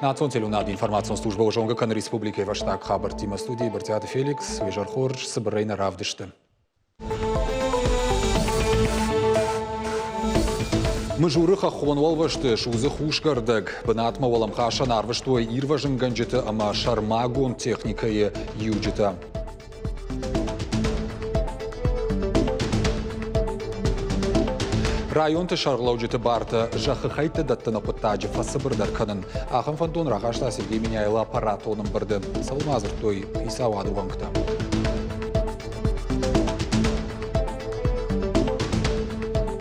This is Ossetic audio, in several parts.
Национ телеуынады информацион службӕ зонгӕ кӕны республикӕйы фӕстаг хабӕрттимӕ. Студийы Брытъиаты Феликс, уе зӕр хорз, цыбырӕй нӕ равдысты. Мызуры хӕххон уӕлвӕзты судзы хусгӕрдӕг. Бынатмӕ уӕлӕмхасӕн арвыстой ирвӕзынгӕнджыты ӕмӕ сӕрмагонд техникӕйы иуджытӕ. Районты сӕргълӕуджыты бартӕ зӕххы хӕйтты дӕттыны хъуыддаджы фӕцыбырдӕр кӕнын. Ахӕм фӕндон рахаста Сергей Меняйло аппаратон ӕмбырды. Цӕуыл ма дзырдтой хицауады уӕнгтӕ?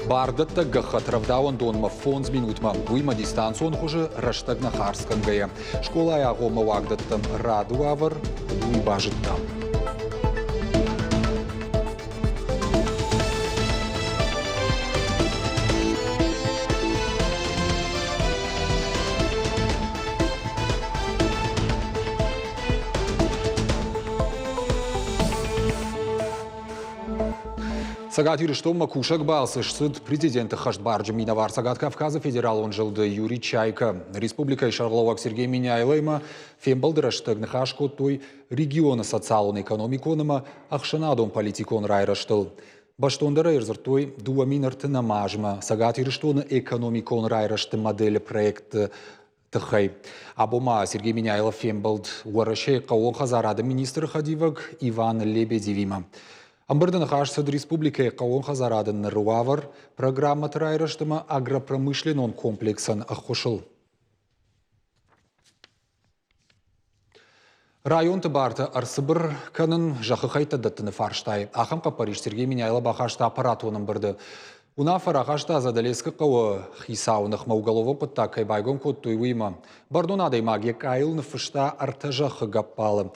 Бардӕттӕг гӕххӕтт рӕвдауӕндонмӕ 5 минутмӕ, уыимӕ дистанцион хуызы рӕстӕг нӕ хардз кӕнгӕйӕ. Скъолайы агъоммӕ уагдӕттӕм рады уавӕр уый базыдта. Цӕгат Ирыстонмӕ кусӕг балцы ссыд президенты хӕстбарджын минӕвар Цӕгат Кавказы федералон зылды Юрий Чайка. Республикӕйы сӕргълӕууӕг Сергей Меняйлоимӕ фембӕлды рӕстӕг ныхас кодтой регионы социалон-экономикон ӕмӕ ӕхсӕнадон-политикон райрӕзтыл. Бӕстондӕрӕй ӕрдзырдтой 2030 азмӕ Цӕгат Ирыстоны экономикон райрӕзты моделы проекты тыххӕй. Абон ма Сергей Меняйло фембӕлд Уӕрӕсейы хъӕууон хӕдзарады министры хӕдивӕг Иван Лебедевимӕ. Ӕмбырды ныхас цыд республикӕйы хъӕууон хӕдзарады ныры уавӕр, программӕты райрӕзт ӕмӕ агропромышленнон комплексӕн ӕххуысыл. Районты бартӕ ӕрцыбыр кӕнын, зӕххы хӕйттӕ дӕттыны фарстайы ахӕм хъӕппӕрис Сергей Меняйло бахаста аппаратон ӕмбырды. Уынаффӕ рахаста Задӕлескы хъӕуы хицауы ныхмӕ уголовон хъуыддаг кӕй байгом кодтой, уыимӕ. Бӕрнон адӕймаг йӕ къайыл ныффыста ӕртӕ зӕххы гӕппӕлы.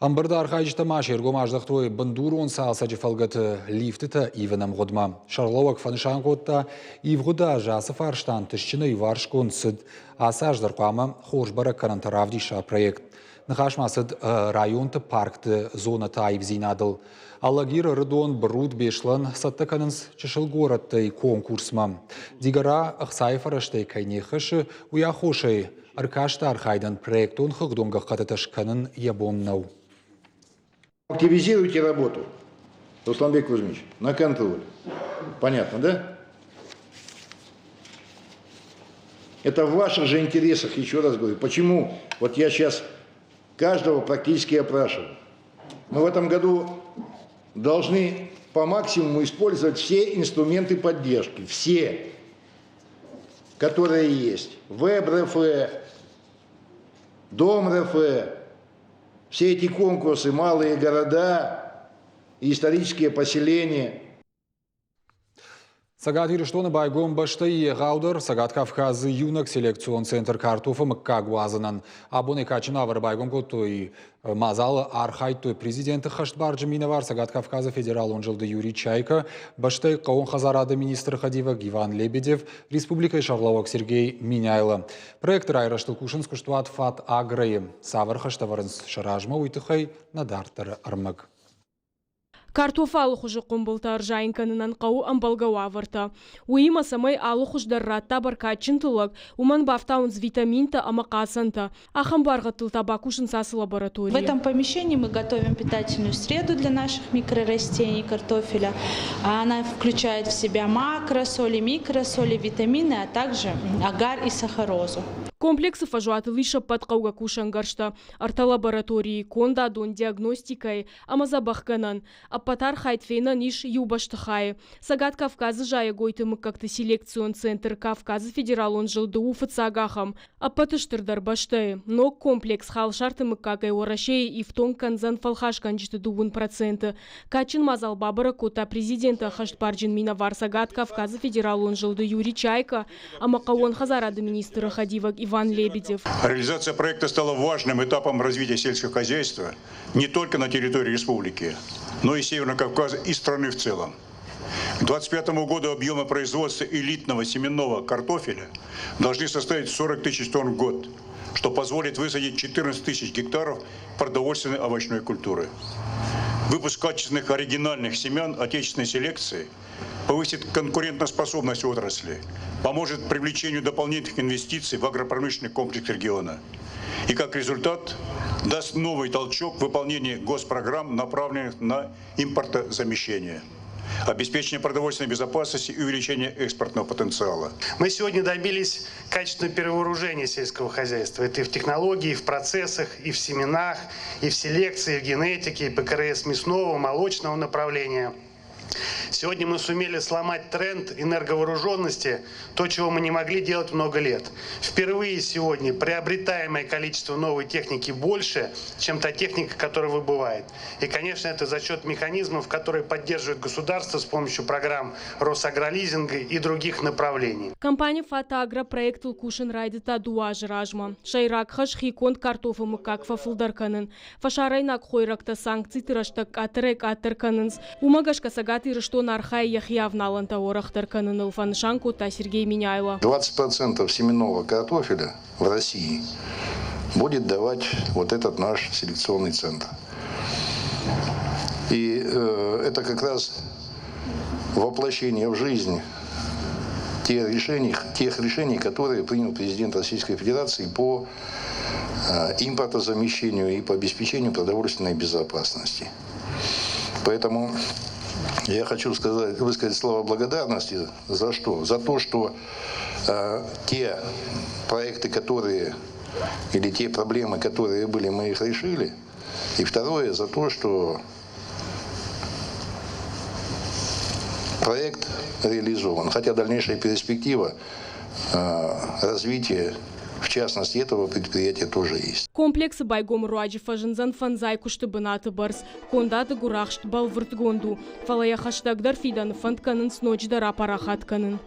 Ӕмбырды архайджытӕ ма се ргом аздӕхтой бындурон цалцӕджы фӕлгӕты лифтытӕ ивын ӕмгъуыдмӕ. Сӕргълӕууӕг фӕнысан кодта, ивгъуыд аз ацы фарста ӕнтыстджынӕй иуварсгонд цыд. Ацы аз дӕр хъуамӕ хорз бӕрӕггӕнӕнтӕ равдиса проект. Ныхас ма цыд районты паркты зонӕты аивдзинадыл. Алагир, Ӕрыдон, Бруд, Беслӕн цӕттӕ кӕнынц чысыл горӕттӕй конкурсмӕ. Дигора ӕхцайы фӕрӕзтӕй кӕй не ххӕссы, уый аххосӕй ӕркасты архайдӕн проектон хыгъдон гӕххӕттытӕ скӕнын йӕ бон нӕу. Активизируйте работу, Русланбек Кузьмич, на контроль. Понятно, да? Это в ваших же интересах, еще раз говорю. Почему? Вот я сейчас каждого практически опрашиваю. Мы в этом году должны по максимуму использовать все инструменты поддержки, все, которые есть. ВЭБ РФ, Дом РФ, все эти конкурсы, малые города, исторические поселения. Цӕгат Ирыстоны байгом бӕстӕйы егъаудӕр Цӕгат Кавказы иунӕг селекцион центр картофы мыггаг уадзынӕн. Абон кадджын уавӕры байгом кодтой мадзалы архайдтой президенты хӕстбарджын минӕвар Цӕгат Кавказы федералон зылды Юрий Чайка, бӕстӕйы хъӕууон хӕдзарады министры хӕдивӕг Иван Лебедев, республикӕйы сӕргълӕууӕг Сергей Меняйло. Проекты райрӕзтыл кусынц куыстуат ФАТ-Агро-йы. Цавӕр хӕстӕ ӕвӕрынц сӕ размӕ, уый тыххӕй нӕ дарддӕры ӕрмӕг. Картофы алыхуызы хъуымбылтӕ ӕрзайын кӕнынӕн хъӕуы ӕмбӕлгӕ уавӕртӕ. Уыимӕ, цӕмӕй алы хуыз дӕр радта бӕркадджын тыллӕг, уымӕн бафтауынц витаминтӕ ӕмӕ хъацӕнтӕ. Ахӕм буаргъӕдтыл та бакусынц ацы лабораторийы. В этом помещении мы готовим питательную среду для наших микрорастений картофеля. Она включает в себя макросоли, микросоли, витамины, а также агар и сахарозу. Комплексы фӕзуатыл ис ӕппӕт хъӕугӕ кусӕнгӕрзтӕ, ӕртӕ лабораторийы, кондадон диагностикӕйы ӕмӕ дзӕбӕхгӕнӕн. Ӕппӕт архайд фенӕн ис иу бӕстыхайы. Цӕгат Кавказы зайӕгойты мыггӕгты селекцион центр Кавказы федералон зылды у фыццаг ахӕм. Ӕппӕты стырдӕр бӕстӕйы. Ног комплекс халсарты мыггагӕй Уӕрӕсейы ифтонг кӕндзӕн фӕлхасгӕнджыты 2%. Кадджын мадзал бабӕрӕг кодта президенты ӕххӕстбарджын минӕвар Цӕгат Кавказы федералон зылды Юрий Чайка ӕмӕ хъӕууон хӕдзарады министры хӕдивӕг Иван Лебедев. Реализация проекта стала важным этапом развития сельского хозяйства не только на территории республики, но и Северного Кавказа и страны в целом. К 2025 году объемы производства элитного семенного картофеля должны составить 40 тысяч тонн в год, что позволит высадить 14 тысяч гектаров продовольственной овощной культуры. Выпуск качественных оригинальных семян отечественной селекции – Повысит конкурентоспособность отрасли, поможет привлечению дополнительных инвестиций в агропромышленный комплекс региона. И как результат даст новый толчок в выполнении госпрограмм, направленных на импортозамещение, обеспечение продовольственной безопасности и увеличение экспортного потенциала. Мы сегодня добились качественного перевооружения сельского хозяйства. Это и в технологии, и в процессах, и в семенах, и в селекции, и в генетике, и ПКРС мясного, молочного направления. Сегодня мы сумели сломать тренд энерговооруженности, то, чего мы не могли делать много лет. Впервые сегодня приобретаемое количество новой техники больше, чем та техника, которая выбывает. И, конечно, это за счет механизмов, которые поддерживает государство с помощью программ Росагролизинга и других направлений. Компани Фата-Агро проектыл кусын райдыдта дыууӕ азы размӕ. Сӕйраг хӕс хиконд картофы мыггаг фӕфылдӕр кӕнын. Фӕсарӕйнаг хойрӕгтӕ санкциты рӕстӕг къаддӕрӕй-къаддӕр кӕнынц. Уымӕ гӕсгӕ Цӕгат Ирыстон архайы йӕхи авналӕнтӕ уӕрӕхдӕр кӕныныл, фӕнысан кодта Сергей Меняйло. 20% семенного картофеля в России будет давать вот этот наш селекционный центр. И это как раз воплощение в жизнь тех решений, которые принял президент Российской Федерации по импортозамещению и по обеспечению продовольственной безопасности. Поэтому я хочу высказать слова благодарности за что? За то, что те проекты, которые, или те проблемы, которые были, мы их решили. И второе, за то, что проект реализован. Хотя дальнейшая перспектива развития, в частности, этого предприятия тоже есть. Комплексы байгомы руаджы фӕзындзӕн фӕндзай куысты бынаты бӕрц. Кондады гуырахст бӕлвырдгонд у, фӕлӕ йӕ хӕстӕгдӕр фидӕны фӕнд кӕнынц ноджыдӕр апарахат кӕнын.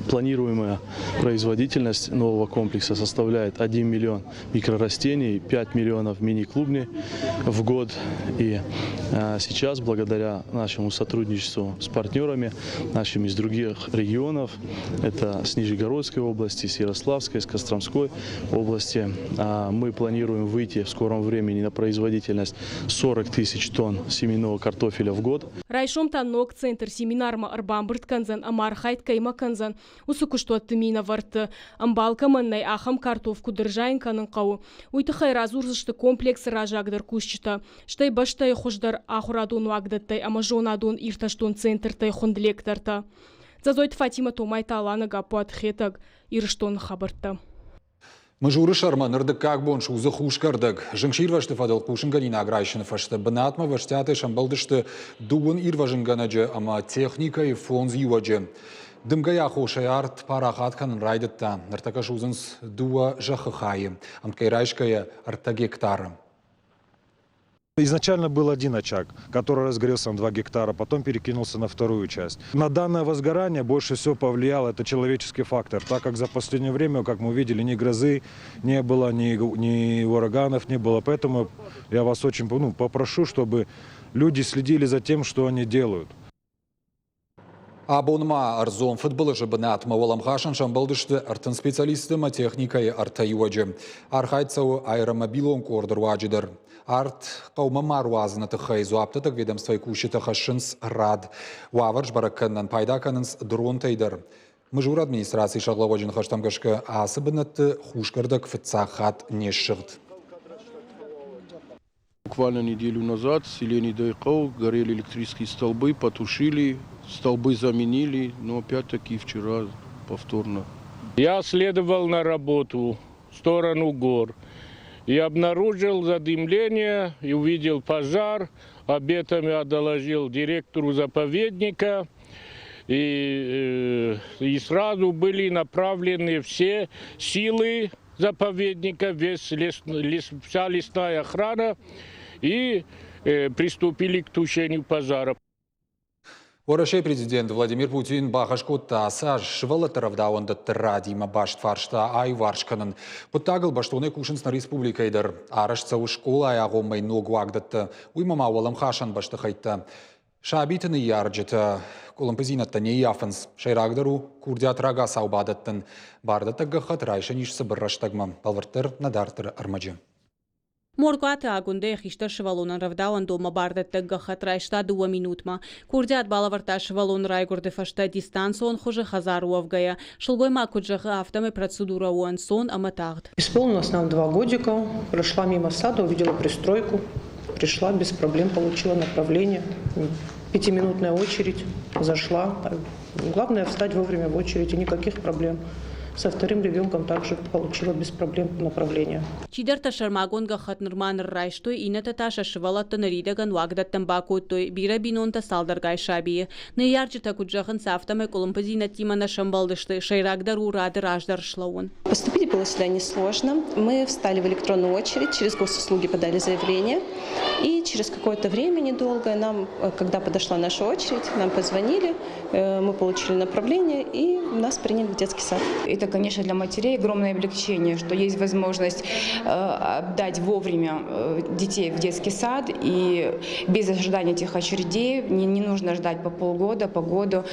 Планируемая производительность нового комплекса составляет 1 миллион микрорастений, 5 миллионов мини-клубней в год. И сейчас, благодаря нашему сотрудничеству с партнерами, нашими из других регионов, это с Нижегородской области, с Ярославской, с Костромской области, мы планируем выйти в скором времени на производительность 40 тысяч тонн семенного картофеля в год. Райсом та ног центр семинармӕ ӕрбамбырд кӕндзӕн ӕмӕ архайд кӕимӕ кӕндзӕн, уыцы куыстуӕтты минӕвӕртты. Ӕмбал кӕмӕн нӕй, ахӕм картоф куыд ӕрзайын кӕнын хъӕуы, уый тыххӕй радзурдзысты комплексы раззагдӕр кусджытӕ, стӕй бӕстӕйы хуыздӕр ахуырадон уагдӕттӕй ӕмӕ зонадон иртӕстон центртӕй хуынд лектортӕ. Дзӕдзойты Фатимӕ, Томайты Алана, Гаппуаты Хетӕг, Ирыстоны хабӕрттӕ. Мызуры сӕрмӕ ныр дыккаг бон судзы хусгӕрдӕг. Зынгсирвӕзты фӕдыл хъусынгӕнинаг райсыны фӕстӕ бынатмӕ вӕстиатӕй сӕмбӕлдысты дыууын ирвӕзынгӕнӕджы ӕмӕ техникӕйы фондз иуӕджы. Дымгӕйы аххосӕй арт парахат кӕнын райдыдта. Ныртӕккӕ судзынц дыууӕ зӕххы хайы, ӕмткӕй райсгӕйӕ ӕртӕ гектары. Изначально был один очаг, который разгорелся на 2 гектара, потом перекинулся на вторую часть. На данное возгорание больше всего повлиял это человеческий фактор, так как за последнее время, как мы увидели, ни грозы не было, ни ураганов не было. Поэтому я вас очень попрошу, чтобы люди следили за тем, что они делают. Абон ма ӕрдзон фыдбылызы бынатмӕ уӕлӕмхасӕн сӕмбӕлдысты ӕртын специалисты ӕмӕ техникӕйы ӕртӕ иуӕджы. Архайд цӕуы аэромобилон къорды руаджы дӕр. Арт хъӕумӕ ма руадзыны тыххӕй дзуапдӕттӕг ведомствойы кусджытӕ хӕссынц рад. Уавӕр сбӕрӕг кӕнынӕн пайда кӕнынц дронтӕй дӕр. Мызуры администрацийы сӕргълӕууӕджы ныхӕстӕм гӕсгӕ ацы бынӕтты хусгӕрдӕг фыццаг хатт не ссыгъд. Буквально неделю назад в селении Дайкау горели электрические столбы, потушили, столбы заменили, но опять-таки вчера повторно. Я следовал на работу в сторону гор и обнаружил задымление и увидел пожар. Об этом я доложил директору заповедника. И сразу были направлены все силы заповедника, весь лес, лес, вся лесная охрана и приступили к тушению пожара. Уӕрӕсейы президент Владимир Путин бахӕс кодта ацы аз сывӕллӕтты рӕвдауӕндӕтты радимӕ баст фарста аиуварс кӕнын. Хъуыддагыл бӕстонӕй кусынц нӕ республикӕйы дӕр. Арӕзт цӕуы скъолайы агъоммӕ ног уагдӕттӕ, уыимӕ ма уӕлӕмхасӕн бӕстыхӕйттӕ. Сабиты ныййарджытӕ къуылымпыдзинӕдтӕ не ййафынц. Сӕйрагдӕр у курдиат рагацау бадӕттын. Бардӕттӕг гӕххӕтт райсӕн ис цыбыр рӕстӕгмӕ, бӕлвырддӕр нӕ дарддӕры ӕрмӕджы. Моргуаты Агуындӕ йӕ хистӕр сывӕллонӕн рӕвдауӕндонмӕ бардӕттӕг гӕххӕтт райста дыууӕ минутмӕ. Курдиат балӕвӕрдта сывӕллоны райгуырды фӕстӕ дистанцион хуызы хӕдзары уӕвгӕйӕ. Сылгоймаг куыд зӕгъы, афтӕмӕй процедурӕ у ӕнцон ӕмӕ тагъд. Исполнилось нам 2 годика. Прошла мимо сада, увидела пристройку. Пришла, без проблем получила направление. Пятиминутная очередь, зашла. Главное встать вовремя в очередь, и никаких проблем. Со вторым ребенком также получила без проблем направление. Чидӕртӕ сӕрмагонд гӕххӕтт нырма ныр райстой, иннӕтӕ та сӕ сывӕллӕтты ныридӕгӕн уагдӕттӕм бакодтой. Бирӕ бинонтӕ цалдӕргай сабийы. Ныййарджытӕ куыд зӕгъынц, афтӕмӕй къуылымпыдзинӕдтимӕ нӕ сӕмбӕлдысты. Сӕйрагдӕр у рады раздӕр слӕууын. Поступить было сюда несложно. Мы встали в электронную очередь, через госуслуги подали заявление. И через какое-то время недолгое нам, когда подошла наша очередь, нам позвонили, мы получили направление и нас приняли в детский сад. Это, конечно, для матерей огромное облегчение, что есть возможность отдать вовремя детей в детский сад и без ожидания этих очередей, не нужно ждать по полгода, по году.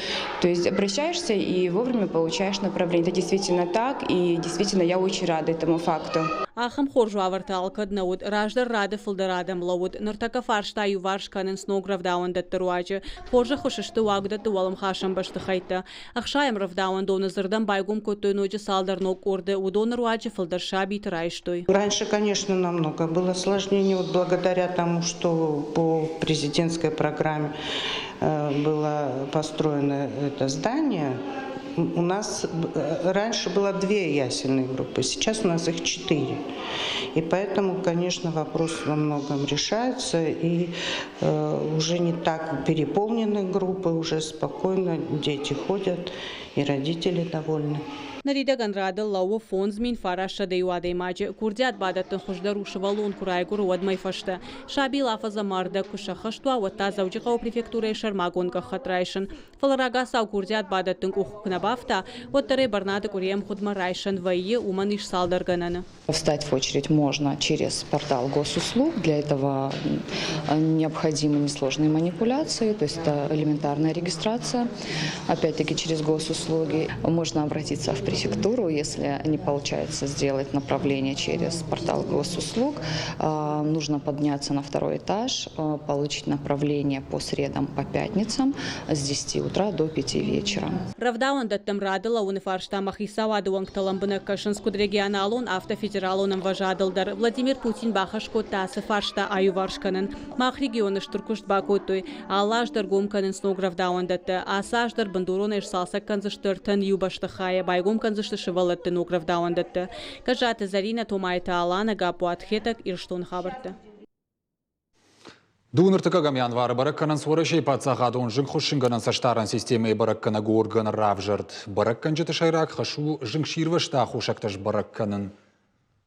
То есть обращаешься и вовремя получаешь направление. Это действительно так, и действительно я очень рада этому факту. Ахӕм хорз уавӕртӕ алкӕд нӕ уыд. Раздӕр рады фылдӕр адӕм лӕууыд. Ныртӕккӕ фарста иуварс кӕнынц ног рӕвдауӕндӕтты руаджы. Хорз ӕххуыс сты уагдӕтты уӕлӕмхасӕн бӕстыхӕйттӕ. Ӕхсайӕм рӕвдауӕндоны дзырдӕн байгом кодтой ноджы цалдӕр ног къорды. Уыдоны руаджы фылдӕр сабиты райстой. Раньше, конечно, намного было сложнее. Вот благодаря тому, что по президентской программе было построено это здание, у нас раньше было две ясельные группы, сейчас у нас их четыре. И поэтому, конечно, вопрос во многом решается, и уже не так переполнены группы, уже спокойно дети ходят, и родители довольны. Ныридӕгӕн рады лӕууы 5901 адӕймаджы. Курдиат бадӕттын хуыздӕр у сывӕллон куы райгуыры, уӕд мӕй фӕстӕ. Сабийыл афӕдз ӕмӕ ӕрдӕг куы сӕххӕст уа, уӕд та Дзӕуджыхъӕуы префектурӕйы сӕрмагонд гӕххӕтт райсын. Фӕлӕ рагацау курдиат бадӕттын къухы куы нӕ бафта, уӕддӕр ӕй бӕрнады къуырийы ӕмгъуыдмӕ райсӕн вӕййы, уымӕн ис цалдӕр гӕнӕны. Встать в очередь можно через портал госуслуг. Для этого необходимы несложные манипуляции, то есть это элементарная регистрация, опять-таки через госуслуги. Можно обратиться в префектуру, если не получается сделать направление через портал госуслуг. Нужно подняться на второй этаж, получить направление по средам, по пятницам с 10 утра до 5 вечера. Рӕвдауӕндӕттӕм рады лӕууыны фарстамӕ хицауады уӕнгтӕ лӕмбынӕг кӕсынц куыд регионалон, афтӕ федералон ӕмвӕзадыл дӕр. Владимир Путин бахӕс кодта ацы фарста аиуварс кӕнын. Мах регионы стыр куыст бакодтой. Алы аз дӕр гом кӕнынц ног рӕвдауӕндӕттӕ. Ацы аз дӕр бындуронӕй сцалцӕг кӕндзысты 31 бӕстыхайы, байгом кӕндзысты сывӕллӕтты ног рӕвдауӕндӕттӕ. Гӕззаты Зӕринӕ, Томайты Алана, Гаппуат Хетӕг, Ирыстоны хабӕрттӕ. Дыууын ӕртыккӕгӕм январы бӕрӕг кӕнынц Уӕрӕсейы паддзахадон зынгхуыссынгӕнӕн цӕстдарӕн системӕйы бӕрӕггӕнӕг органы равзӕрд. Бӕрӕггӕнджыты сӕйраг хӕс у зынгсирвӕзты аххосӕгтӕ сбӕрӕг кӕнын.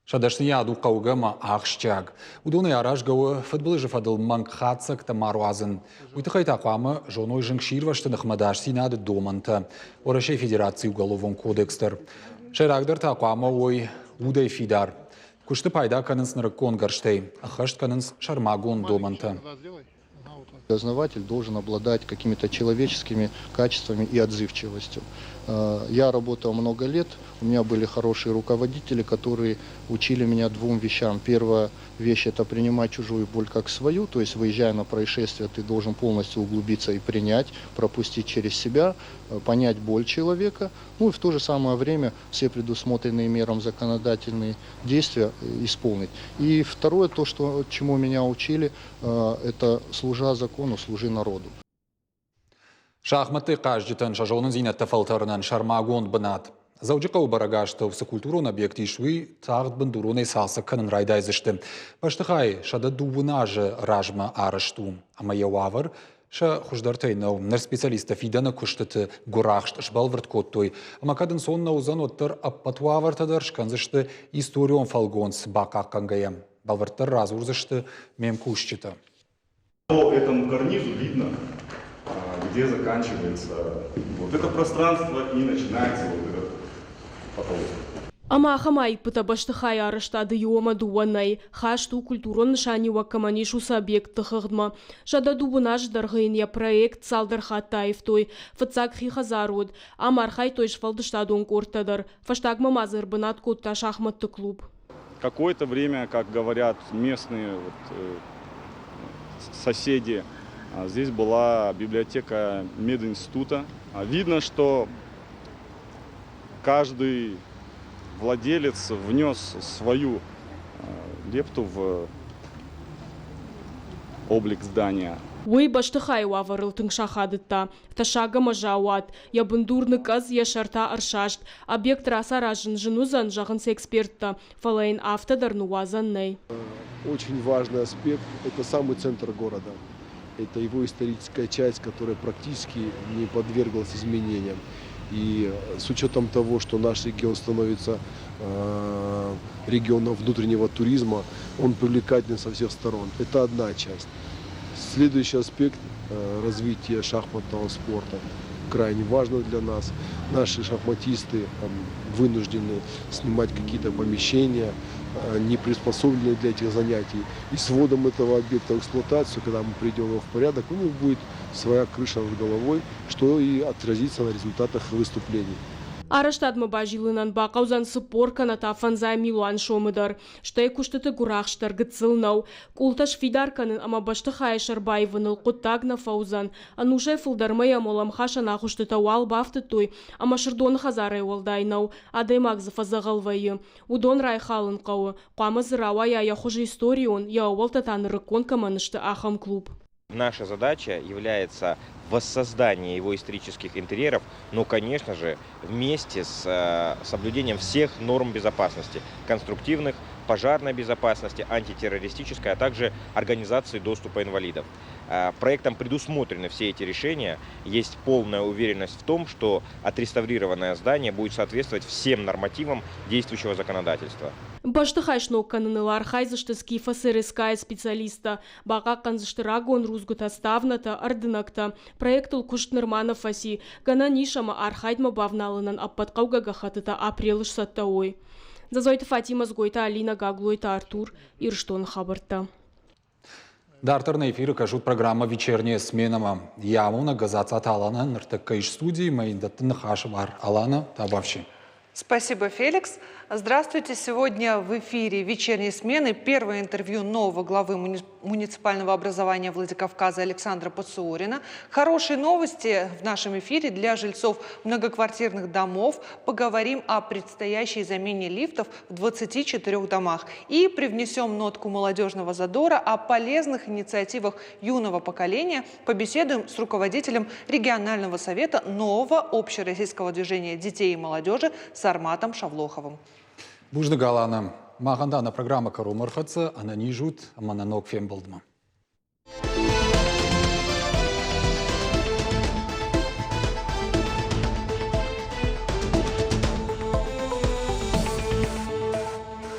Сӕ дӕсныйад у хъӕугӕ ӕмӕ ахсджиаг. Уыдонӕй аразгӕ у фыдбылызы фӕдыл мӕнг хатдзӕгтӕ ма руадзын. Уый тыххӕй та хъуамӕ зоной зынгсирвӕзты ныхмӕ ӕдасдзинады домӕнтӕ. Уӕрӕсейы Федерацийы уголовон кодекс дӕр. Сӕйрагдӕр та хъуамӕ уой удӕй фидар. Куысты пайда кӕнынц нырыккон гӕрзтӕй, ӕххӕст кӕнынц сӕрмагонд домӕнтӕ. Дознаватель должен обладать какими-то человеческими качествами и отзывчивостью. Я работал много лет, у меня были хорошие руководители, которые учили меня двум вещам. Первая вещь – это принимать чужую боль как свою, то есть выезжая на происшествие, ты должен полностью углубиться и принять, пропустить через себя, понять боль человека, ну и в то же самое время все предусмотренные мерам законодательные действия исполнить. И второе, то, что, чему меня учили, это служа закону, служи народу. Шахматты хъазджытӕн сӕ зонындзинӕдтӕ фӕлтӕрынӕн сӕрмагонд бынат. Дзӕуджыхъӕуы бӕрӕгастӕу цы культурон объект ис, уый тагъд бындуронӕй цалцӕг кӕнын райдайдзысты. Бӕстыхай 120 азы размӕ арӕзт у, ӕмӕ йӕ уавӕр сӕ хуыздӕртӕй нӕу. Ныр специалисттӕ фидӕны куыстыты гуырахст сбӕлвырд кодтой. Ӕмӕ кӕд ӕнцон нӕ уыдзӕн, уӕддӕр ӕппӕт уавӕртӕ дӕр скӕндзысты историон фӕлгонц бахъахъхъӕнгӕйӕ. Бӕлвырддӕр радзурдзысты ме мкусджытӕ. По этому карнизу видно, где заканчивается вот это пространство и начинается вот этот потолок. Ӕмӕ ахӕм аиппытӕ бӕстыхайы арӕзтады иу ӕмӕ дыууӕ нӕй. Хаст у культурон нысаниуӕг кӕмӕн ис, уыцы объектты хыгъдмӕ. 120 азы дӕргъы йын йӕ проект цалдӕр хатты аивтой. Фыццаг хи хӕдзар уыд. Ам архайдтой сфӕлдыстадон къордтӕ дӕр. Фӕстагмӕ ма дзы ӕрбынат кодта шахматты клуб. Какое-то время, как говорят местные вот, соседи, здесь была библиотека мединститута. Видно, что каждый владелец внес свою лепту в облик здания. Уый бӕстыхайы уавӕрыл тынг сахадыдта. Тӕссаг ӕмӕ заууат, йӕ бындур ныкъӕдз, йӕ сӕр та ӕрсаст. Объект рацаразын зын уыдзӕн, зӕгъынц эксперттӕ, фӕлӕ йын афтӕ дӕр ныууадзӕн нӕй. Очень важный аспект – это самый центр города. Это его историческая часть, которая практически не подверглась изменениям. И с учетом того, что наш регион становится регионом внутреннего туризма, он привлекателен со всех сторон. Это одна часть. Следующий аспект развития шахматного спорта крайне важно для нас. Наши шахматисты вынуждены снимать какие-то помещения, не приспособленные для этих занятий. И с вводом этого объекта в эксплуатацию, когда мы приведем его в порядок, у них будет своя крыша над головой, что и отразится на результатах выступлений. Арӕзтадмӕ базилынӕн бахъӕудзӕн 40 кӕнӕ та 5 милуан сомы дӕр. Стӕй куыстыты гуырахст дӕр гыццыл нӕу. Къултӕ сфидар кӕнын ӕмӕ бӕстыхайы сӕр баивыныл хъуыддаг нӕ фӕуыдзӕн. Ӕнусӕй фылдӕрмӕ йӕм уӕлӕмхасӕн агъуыстытӕ уал бафтыдтой, ӕмӕ сырдоны хӕдзарӕй уӕлдай нӕу, адӕймаг дзы фӕдзӕгъӕл вӕййы. Уыдон райхалын хъӕуы. Хъуамӕ дзы рауайа йӕ хуыз историон, йӕ ӕууӕлтӕ та нырыккон кӕмӕн сты, ахӕм клуб. Наша задача является воссоздание его исторических интерьеров, но, конечно же, вместе с соблюдением всех норм безопасности, конструктивных, пожарной безопасности, антитеррористической, а также организации доступа инвалидов. Проектом предусмотрены все эти решения. Есть полная уверенность в том, что отреставрированное здание будет соответствовать всем нормативам действующего законодательства. Бӕстыхай сног кӕныныл архайдзысты СКИФ-СРСК-йы специалисттӕ. Бахъахъхъӕндзысты рагон рудзгуытӕ, ставнӕтӕ, ӕрдынӕгтӕ. Проектыл куыст нырма нӕ фӕци. Гӕнӕн ис, ӕмӕ архайдмӕ бавналынӕн ӕппӕт хъӕугӕ гӕххӕттытӕ апрелы сцӕттӕ уой. Дзӕдзойты Фатимӕ, Дзгойты Алинӕ, Гаглойты Артур, Ирыстоны хабӕрттӕ. Дарддӕр нӕ эфиры кӕсут программӕ «Вечерняя смена»-мӕ. Йӕ амонӕг Газацаты Алана ныртӕккӕ ис студийы, ӕмӕ йын дӕтты ныхасы бар. Алана, табуафси. Спасибо, Феликс. Здравствуйте. Сегодня в эфире вечерней смены первое интервью нового главы муниципального образования Владикавказа Александра Пациорина. Хорошие новости в нашем эфире для жильцов многоквартирных домов. Поговорим о предстоящей замене лифтов в 24 домах. И привнесем нотку молодежного задора о полезных инициативах юного поколения. Побеседуем с руководителем регионального совета нового общероссийского движения детей и молодежи Сарматом Шавлоховым. Бузныг, Алана. Махӕн та нӕ программӕ кӕронмӕ ӕрхӕццӕ, ӕнӕниз ут ӕмӕ нӕ ног фембӕлдмӕ.